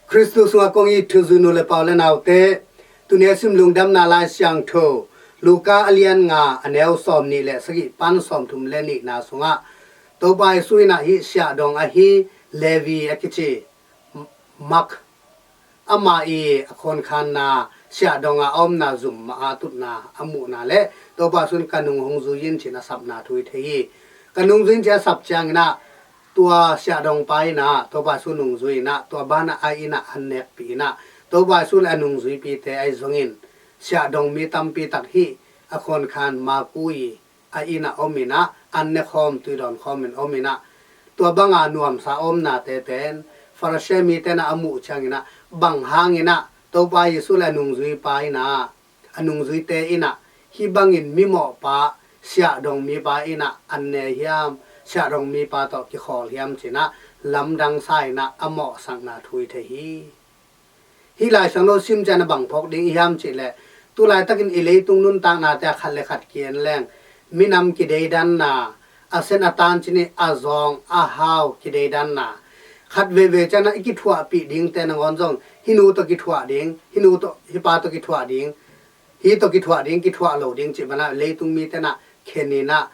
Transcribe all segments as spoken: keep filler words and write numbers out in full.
Khristu sungah kong it thuzui nu le pa u le naute, tuni a sim lungdamna Lai Siangtho Luka a lian nga, a neu sawm nih le sagih pan sawm thum le nihna sungah Topa Jesu in ah hih siahdong ahi Levi a kici Mak, amah i a khawnkhanna siahdong a omna zum mah a tutna a muhna le Topa Jesu in ka nung hong zui in ci-in a sapna thu hi thei hi. Ka nung zui in ci-in a sap ciangin ah tua siahdong pa in ah Topa Jesu nung zui in ah tua banah a inn ah an nekpih in ah Topa Jesu le a nungzuipite ahi zongin siahdong mi tampi tak hih a khawnkhan Maku i a inn ah om in ah an ne khawm, tui dawn khawm in om in ah tua banga nuamsa omnate pen Farasi mite in ah a muh ciangin ah bang hangin ah Topa Jesu le a nungzuipa in ah a nungzuite in ah hih bangin mimawhpa siahdong mipa in ah an ne hiam, siahdong mipa tawh kikhawl hiam ci-in ah lamdang sa in ah a mawhsakna thu hi thei hi. Hih Lai Siangtho sim ciangin a bang phawk ding i hiam cih leh tu laitakin i leitung nuntaknate ah khat le khat ki-en leng minam kideidanna, a sen a tan ci-in a zawng a hau kideidanna, khat veivei ciangin ah i kithuahpih dingte nangawn zong hih nu tawh kithuah ding, hih nu tawh, hih pa tawh kithuah ding, hih tawh kithuah ding, kithuah lo ding cih banah leitung mite in ah khen in ah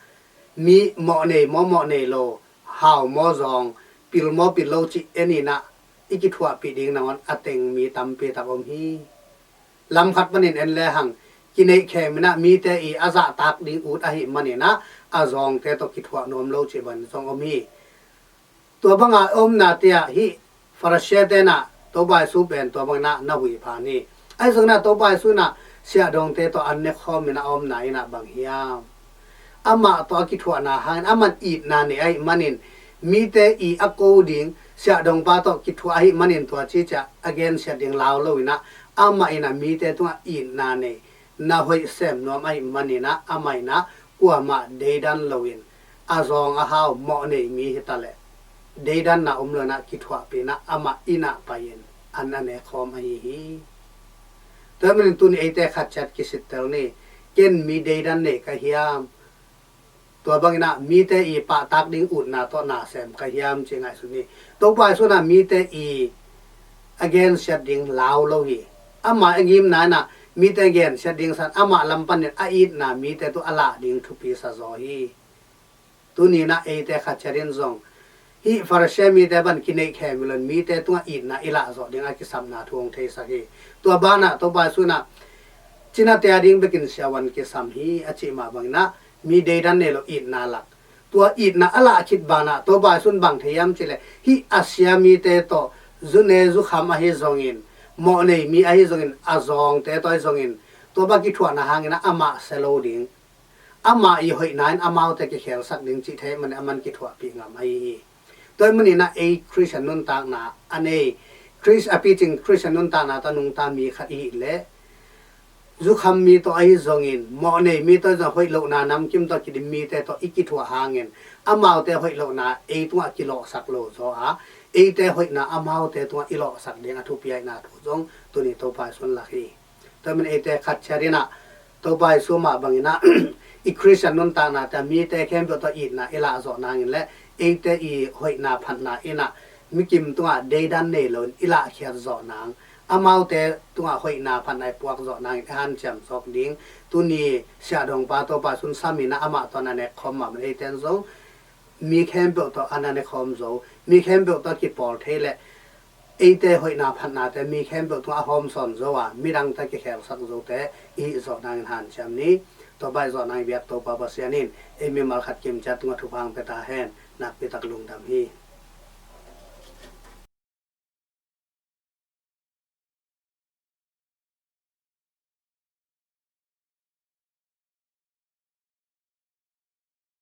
mi mawh nei maw mawh nei lo, hau maw zawng, pil maw pil lo cih en in ah i kithuahpih ding nangawn a teng mi tampi tak om hi. Lam khat panin en lehang kineihkhem in ah mite i a zahtak ding ut ahih manin ah a zawngte tawh kithuah nuam lo cih bang zong om hi. Tua banga omnate ah hih Farisite in ah Topa Jesu pen tua bangin ah na huih phan hi. Ahi zongin ah Topa Jesu in ah siahdongte tawh an ne khawm in a omna in ah bang hiam? Amah tawh a kithuahna hangin amah in itna nei ahih manin mite i a ko ding siahdongpa tawh kithuah ahih manin tua ci ciah a gensiat ding lau lo in ah amah in ah mite tungah itna nei, na hoih sem nuam ahih manin ah amah in ah kuamah deidan loin a zawng a hau mawh nei mi hi ta leh deidanna om lo in ah kithuahpih in ah amah inn ah pai-in an a ne khawm ahi hi. Tua ahih manin tuni eite khat ciat kisittel ni. Ken mi deidan nei ka hiam? Tua bangin ah mite i pahtak ding utna tawh na sem ka hiam ci ngaihsun ni. Topa Jesu in ah mite i a gensiat ding lau lo hi. Amah a ngimna in ah mite a gensiat ding san amah lam panin a itna mite tawh a lah ding thupi sa zaw hi. Tuni in ah eite khat ciat in zong hih Farisi mite bang kineihkhem hi lo in mite tungah itna i lah zawh ding a kisapna thu hong theisak hi. Tua banah Topa Jesu in ah cinate a ding bekin siavuan kisam hi a cih mah bangin ah mi deidan nei lo itna lak. Tua itna a lah khit banah Topa Jesu in bang thei hiam cih leh hih a sia mite tawh zu ne zu kham ahi zongin, mawh nei mi ahi zongin, a zawngte tawh ahi zongin tua bang kithuahna hangin ah amah sia lo ding, amah i hoihna in amaute kikhelsak ding cih thei ahih manin amah in kithuahpih ngam ahi hi. Tua ahih manin ah ei Khristian nuntakna a nei, Khrist a picing Khristian nuntakna tawh nungta mi khat i hih leh zukham mi tawh ahi zongin, mawh nei mi tawh ahi zongin, hoih lohna namkim tawh kidim mite tawh i kithuah hangin amaute hoih lohna ei tungah kilawhsak lo zaw a, eite hoihna amaute tungah i lawhsak ding a thupi ahihna thu zong tuni Topa Jesu in lak hi. Tua ahih manin eite khat ciat in ah Topa Jesu mah bangin ah i Khristian nuntaknate ah mite khempeuh tawh itna i lah zawh nangin le eite i hoihna phatna in ah mikim tungah deidan nei loin i lahkhiat zawh nang, amaute tungah hoihna phatna i puak zawh nangin i hanciam zawk ding tuni siahdongpa Topa Jesu in sam in ah amah tawh na nek khawm mah bangin eite in zong mi khempeuh tawh a na ne khawm zo, mi khempeuh tawh kipawl thei leh eite hoihna phatnate mi khempeuh tungah a hawmsawn zo a, midangte kikhelsak zote i hih zawh nangin hanciam ni. Tua bang i zawh nangin biak Topa Pasian in ei mimal khat kimciat tungah thupha hong pia ta hen. Nakpi tak lungdam hi.